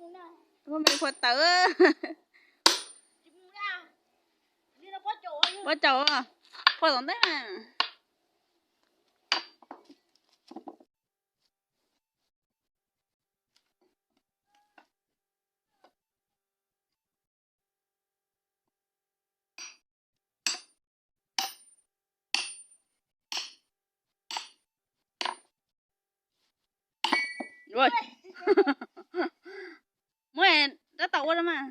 Phua me phua tawv. Pob caus, phua tom ntej mas. Muab rab taus ua mas.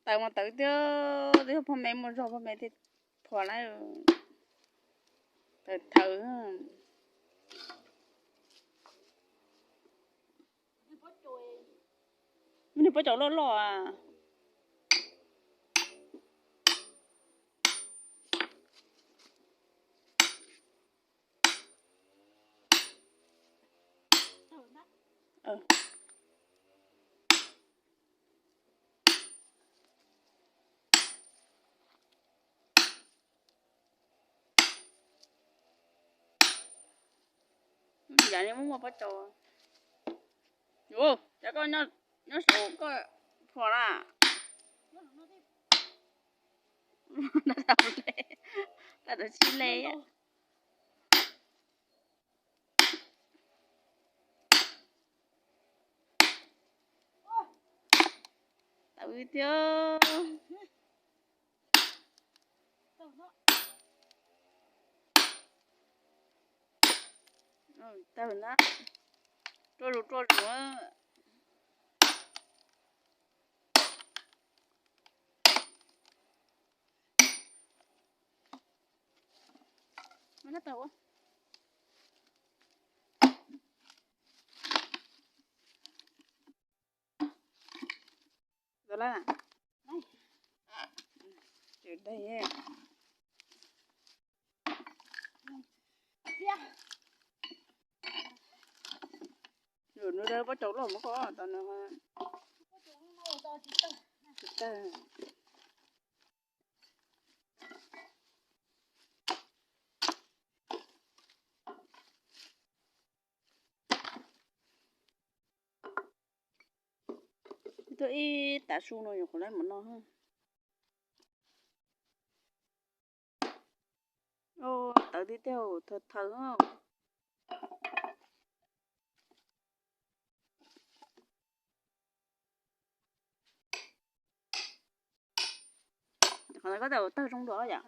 Tawv mas tawv tiag, twb yog phua me muaj zog phua me thiaj phua na. Tawv thawv. Muaj niag pob caus loj loj a. Yav li muaj muaj pob caus. Ua cas koj nyob saum koj phom na. Tau tsis le. Tau tiag. Tau na. Rua zus rua zus. Nws pob caus loj muab koj tau nws. Tuaj ib tav su no nyuam qhuav lawv mus no. Tawv tib teg thawv thawv. Qhov ntawd koj tawg zoo dua yom.